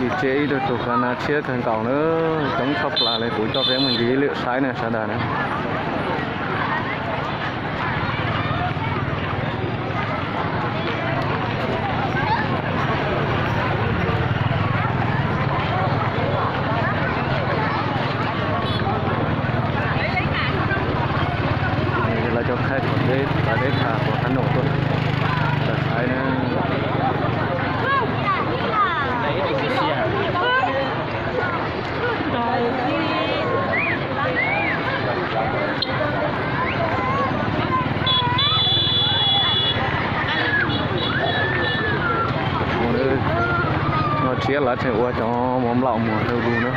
Tsev ib tug tus qhov no tshiab kawg nkaus na, coob tshaj plaws li, kuv coj peb mus ncig ib lwm saib na sawv daws na. Lawv cov khaij tom teb, tom teb chaws, tom qab num tuaj, lawv saib na. Noj tsiab lawv tseem ua cov mov nplaum muag rau lus na.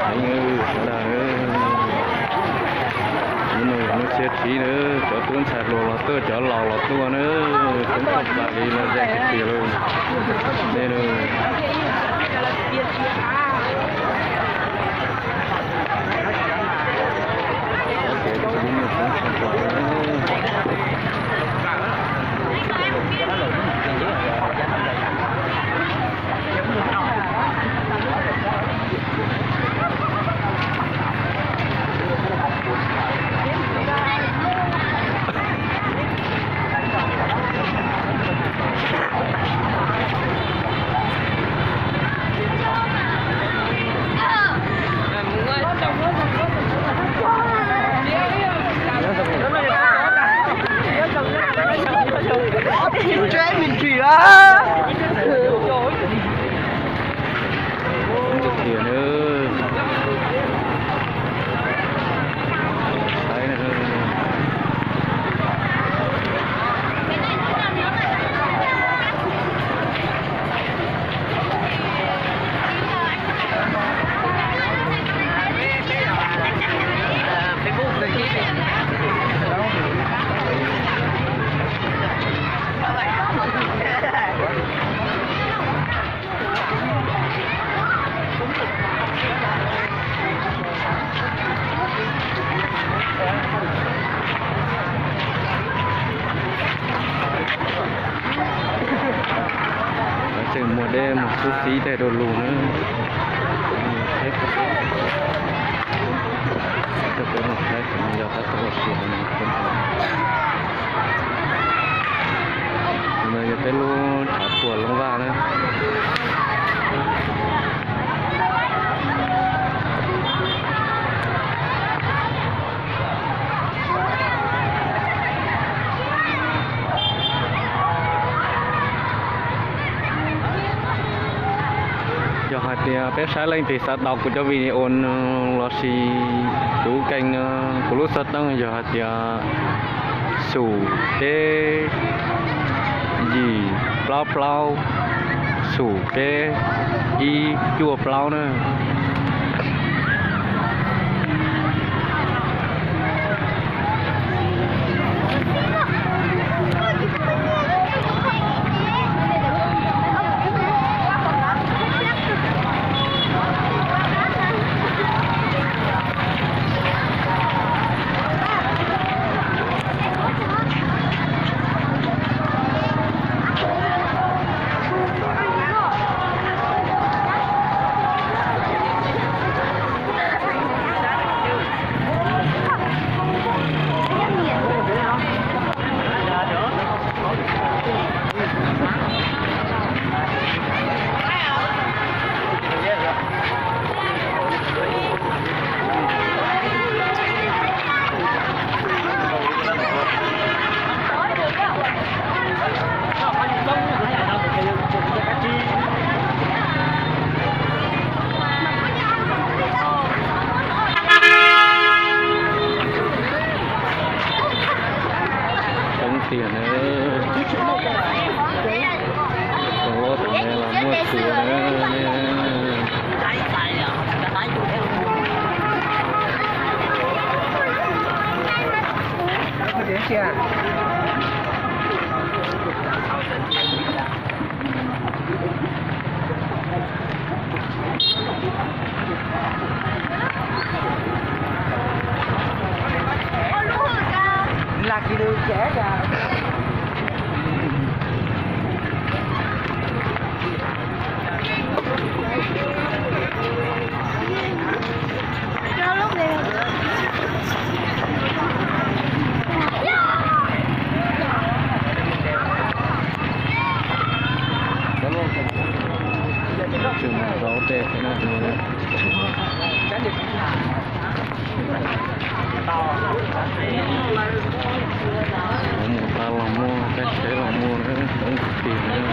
Coob heev sawv daws. Hnub no yog hnub xiab tsib na, cov tub ntxhais hluas los tuaj, cov laus los tuaj na, coob tshaj plaws li, los ze tiag tiag li. Dej na. Tiag tiag na. Tseem muaj dej mus xub xib tej rau lus na. Coj peb mus saib yog qab tau ua si. No yog peb lub tshav puam Looj Vaj na. Yog hais tias peb saib leej twg xav tau kuv cov video no lossis kuv keeg, kuv lub xov tooj yog hais tias xum peb yim plaub plaub, xum peb ib cuaj plaub na. Tseem rau dej na. Mus tas los muaj, tej tsheb los muaj na, coob tiag tiag na.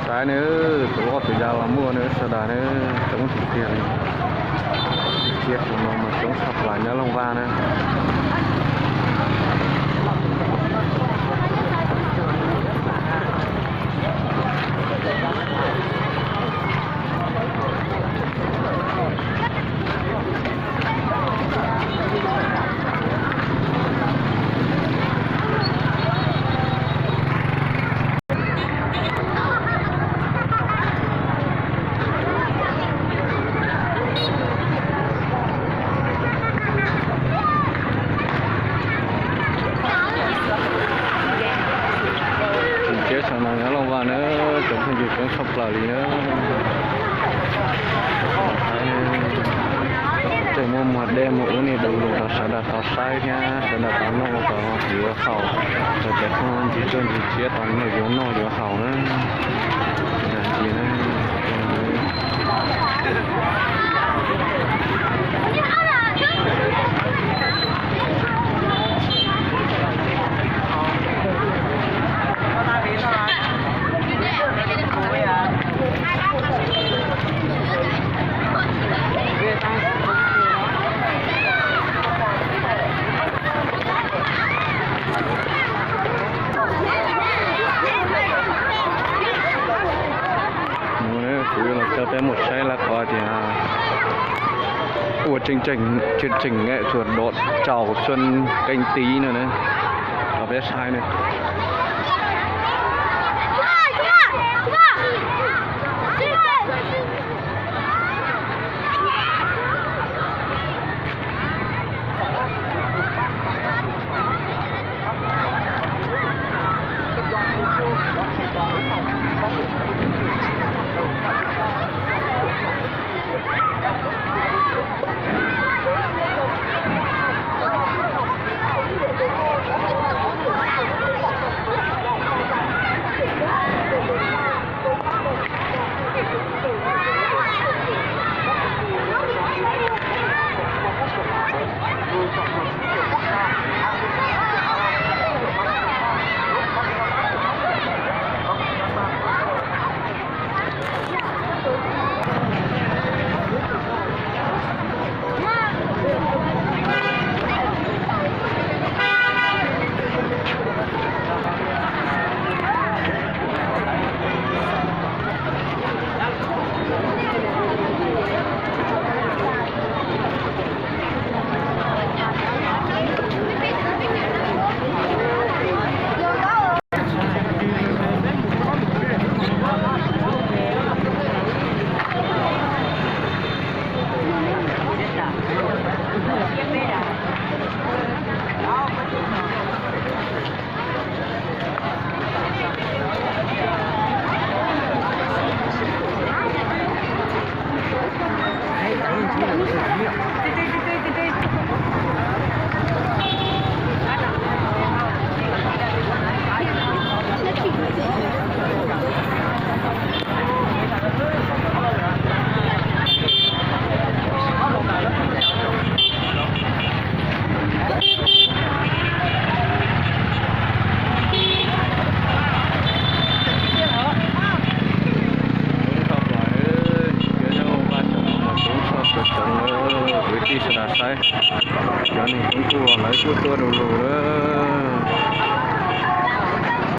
Saib nawb, tus loj tus ya los muaj nawb sawv daws nawb, coob tiag tiag li. Tsiab qhov no mas coob tshaj plaws nyob Looj Vaj na. Tsiab xyoo no nyob Looj Vaj na, cov phooj ywg coob tshaj plaws li na. Tseem muaj muag dej muag ub ni du lug rau sawv daws tau saib thiab sawv daws tau noj tau yuav haus, rau cov phooj ywg tuaj ncig tsiab tau noj yuav noj yuav haus na. Sawv daws ntsia na. Kuv yuav los coj peb mus saib lawv qhov tias ua chương trình nghệ thuật đón chào xuân Canh Tý no na, rau peb saib na. Cov neeg tseem kuj, lawv kuj tuaj du lug lawm.